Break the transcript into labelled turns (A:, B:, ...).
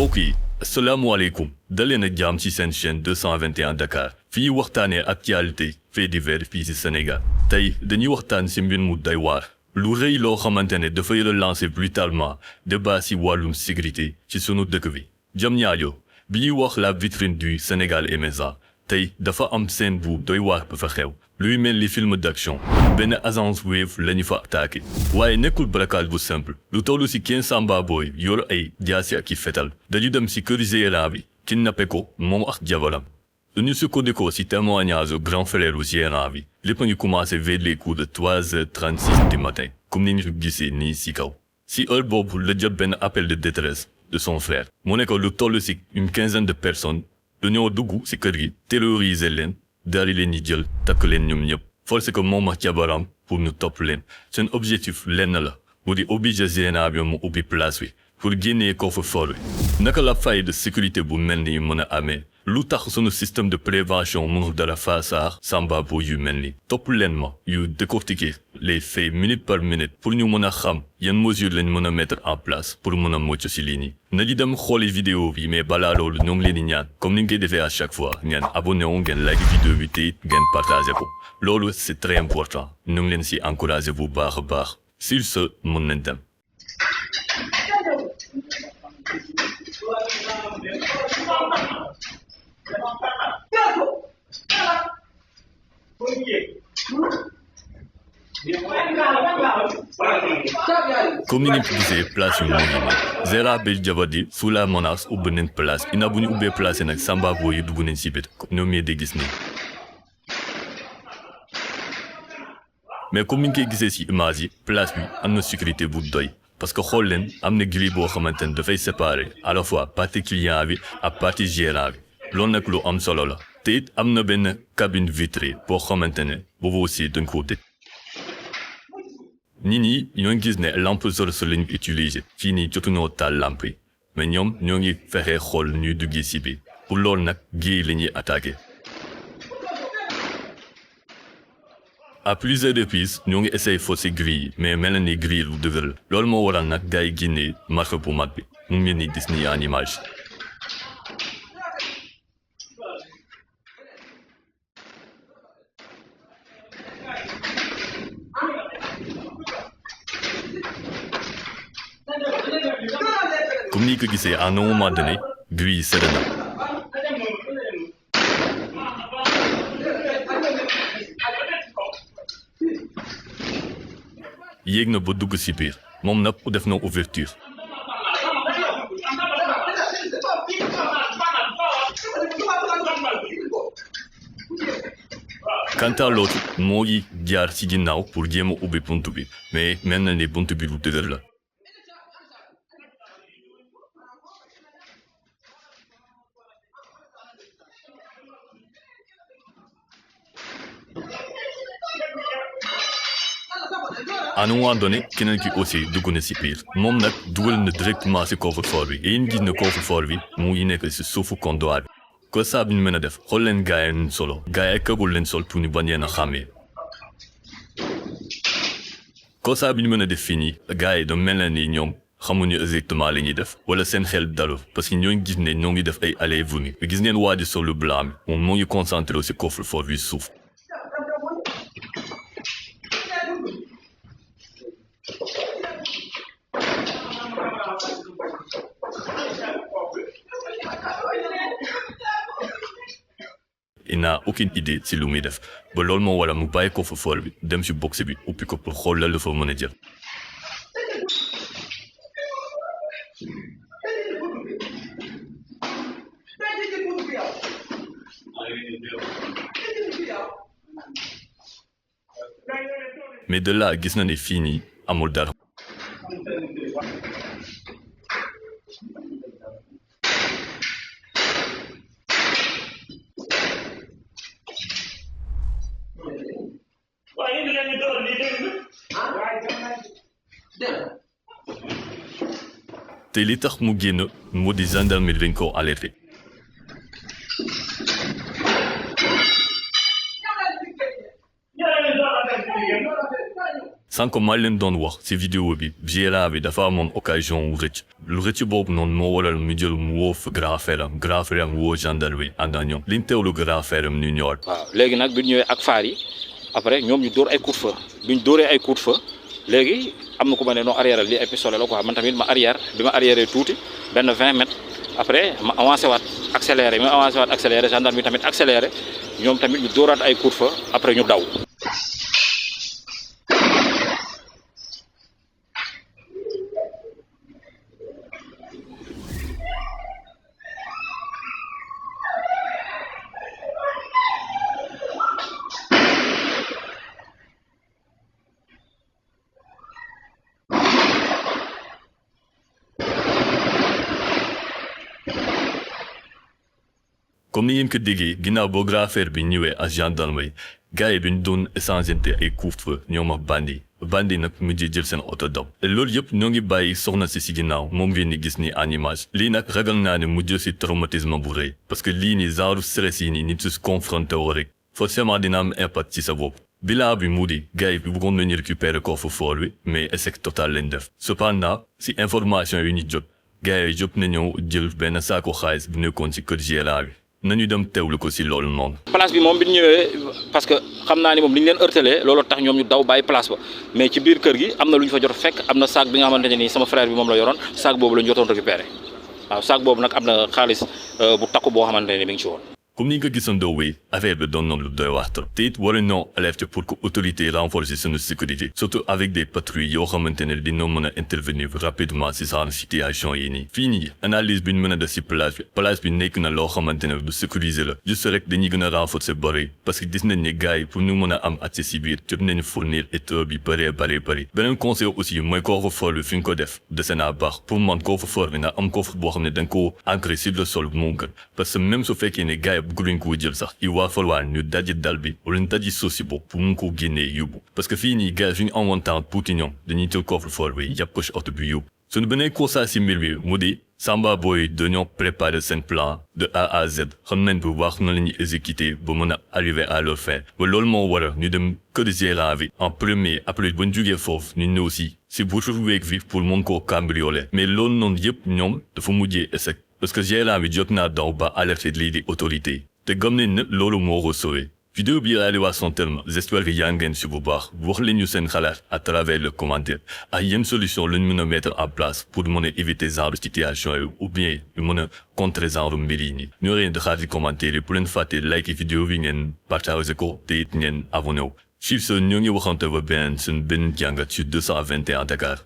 A: mbokk yi asalaamaaleykum daleen ak jàmm ci seen chaîne 221 Dakar fi ñuy waxtaanee actualité fait divers fii ci Sénégal tey dañuy waxtaan ci mbir mu doy waar lu rëy loo xamante ne dafay relancer brutalement débat ci wàllum sécurité ci sunu dëkk bi Diamniadio bi ñuy wax la vitrine du Sénégal émergent tey dafa am scène bu doy waar ba fa xew luy mel ni film d'action benn agence Wave la ñu fa attaqué waaye nekkul braquage bu simple lu toll ci 15 samba boy yor ay jaasi ak i fetal dañu dem ci kër gérant bi kidnappé ko moom ak jabaram dañu sukkandikoo ci témoignage grand frère u gérant bi lépp a ngi commencé vers les coups de 3h36 du matin comme ni ñu ko gisee nii ci kaw ci heure boobu la jot benn appel de détresse de son frère mu ne ko lu toll ci une quinzaine de personnes dañoo dugg ci kër gi terroriser leen daal leen ñi jël takk leen ñoom ñëpp forcé ko moom ak jabaram pour ñu topp leen seen objectif lenn la mu di obliger gérant bi mu ubbi place bi pour génnee coffre-fort bi naka la faille de sécurité bu mel ni mën a amee lu tax sunu système de prévention mënul dara faasaax samba bo yu mel ni topp leen ma yu décortiquer les faits minute par minute pour ñu mën a xam yan mesures lañ mën a mettre en place pour mën a mucc ci lii nii nañu dem xooli vidéo bi mais balaa loolu ñoo ngi leen di ñaan comme ni ñu koy defee à chaque fois ngeen abonné wu ngeen like vidéo bi te it ngeen partagé ko loolu c'est très important ñu ngi leen si encouragé bu baax a baax sur ce mën nañ dem comme ni ngeen ko gisee place yu moo ngi nii Zera Bel Jabadi sous la menace ubbi nañ place ina bu ñu ubbee place nag samba boo yi dugg nañ si bit ñoom ñee di gis nii mais comme ni ñu koy gisee si image yi place bi am na sécurité bu doy parce que xool leen am na grille boo xamante ne dafay séparer à la fois partie client bi ak partie gérant bi loolu nag lu am solo la te it am na benn cabine vitrée boo xamante ne boobu aussi dañ ko tëj nit ñi ñoo ngi gis ne lampe source lañu utiliser fii nii jotuñoo taal lampe yi mais ñoom ñoo ngi fexe xool ñuy duggee si biir pour loolu nag grille la ñuy attaqué à plusieurs reprises ñoo ngi essayé forcer grille yi mais mel na ni grille lu dëgër la loolu moo waral nag gars yi génnee marque bu mag bi mu ngi ni gis ni en image comme ni ko gisee à un moment donné grille yi sedd na yéeg na ba dugg ci biir moom nag def na ouverture quant à l'autre moo ngi jaar ci ginnaaw pour jéem a ubbi buntu bi mais mel na ni buntu bi lu dëgër la à un moment donné keneen ki aussi dugg na ci biir moom nag dugal na directement ci coffre-fort bi yéen gis na coffre-fort bi mu ngi nekk ci suufu comptoir bi ko saa bi ñu mën a def xool leen gars yi ñu solo gars yi kagul leen sol pour ñu bañ leen a xàmmee ko saa bi ñu mën a def fii nii gars yi da mel na ni ñoom xamuñu exactement li ñuy def wala seen xel dalu parce que ñoo ngi gis ne ñoo ngi def ay allées et venues gis ngeen waa ji sol lu blanc bi moom moo ngi concentré ci coffre-fort bi suuf il n'a aucune idée ci lu muy def ba loolu moo waral mu bàyyi coffre-fort bi dem ci box bi ubbi ko pour xool la fa mën a jël mais de là gis na ne fii nii amul dara te li tax mu génn moo di gendarmerie dañ ko alerté sànq maa leen doon wax ci vidéo bi GLA bi dafa amoon occasion wu rëcc lu rëcc boobu noonu moo waral mu jël mu woo fa grand frère am woo gendarmerie ànd ak ñoom liñ teewlu grand frère am ñu ñëwaat.
B: waaw léegi nag bi ñu ñëwee ak faar yi après ñoom ñu dóor ay coup de feu bi ñu dóoree ay coup de feu léegi am na ku ma ne noo arrière lii ay pistolet la quoi man tamit ma arrière bi ma arrière tuuti benn 20 mètres après ma avancé waat accéléré gendarme bi tamit accéléré ñoom tamit ñu dóoraat ay coup de feu après ñu daw.
A: comme ni ngeen ko déggee ginnaaw boo grand frère bi ñëwee ak gendarmerie gars yi bi ñu doon échangeante ay coups-feu ñoom ak bandi nag mujjee jël seen oto daw loolu yëpp ñoo ngi bàyyi soxna si ginnaaw moom ngeen di gis ni en image lii nag ragal naa ne mujjee si traumatisme bu rëy parce que lii ni genre stress yi nii nit su confronté woo rek forcément dina am impact ci sa bopp bilan bi mu di gars yi bi bëggoon nañu récupérer coffre-fort bi mais échec total lañ def cependant si information yi ñu jot gars yi jot nañoo jël benn saako xaalis bu nekkoon si kër GLA bi nañu dem teewlu ko si loolu noonu.
B: place bi moom bi ñu ñëwee parce que xam naa ni moom li ñu leen heurtelee loolu tax ñoom ñu daw bàyyi place ba mais ci biir kër gi am na lu ñu fa jot fekk am na sac bi nga xamante ne nii sama frère bi moom la yoroon sac boobu la ñu jotoon récupéré waaw sac boobu nag am na xaalis bu takku boo xamante ne mi ngi ci woon.
A: comme ni nga gisandoo wéy affaire bi doon noonu lu doy waar trop te it war nañoo alerter pour que autorité renforcer sunu sécurité surtout avec des patrouilles yoo xamante ne dina mën a intervenir rapidement si genre situation yi nii fii nii analyse bi ñu mën a def si place bi nekk na loo xamante ne du sécuriser la juste rek dañuy gën a renforcer bari parce que gis nañ ne gars yi pour ñu mën a am accès si biir jot nañu fournir état bi bëree beneen conseil aussi mooy coffre-fort bi fi ñu ko def dese naa baax pour man coffre-fort bi na am coffre boo xam ne da nga koo ancré sur le sol moo gën parce que même su fekkee ne gars bëgguñ ko jël sax il va falloir ñu daji dal bi wala ñu daji suuf si bopp pour mun ko génnee yóbbu parce que fii nii gars suñu amoon temps tuuti ñoom dañuy jël coffre-fort bi yàpp ko si oto bi yóbbu suñu beneen constat si mbir bi mu di Samba Boy dañoo préparer seen plan de A à Z xam nañ bu baax na la ñuy exécuter ba mën a arriver à leur fin ba loolu moo waral ñu dem kër GLA bi en premier après ba ñu jugee foofu ñu ñëw si boutique bi pour mën koo cambrioler mais loolu noonu yëpp ñoom dafa mujjee échec parce que GLA bi jot naa daw ba alerter lii di autorité te gëm nañ ne loolu moo ko sauvé vidéo bi laa di wax son terme j'espère que yaa ngeen si bu baax wax leen ñu seen xalaat à travers le commentaire ak yenn solution lañ mën a mettre en place pour mën a éviter genre situation yi ou bien ñu mën a contrer genre mbir yi nii ñoo leen di xaar ci commentaire yi bu leen fàtte like vidéo bi ngeen partager ko te it ngeen abonné wu sur ce ñoo ngi waxante ba benn suñ benn jàngat sur 221 Dakar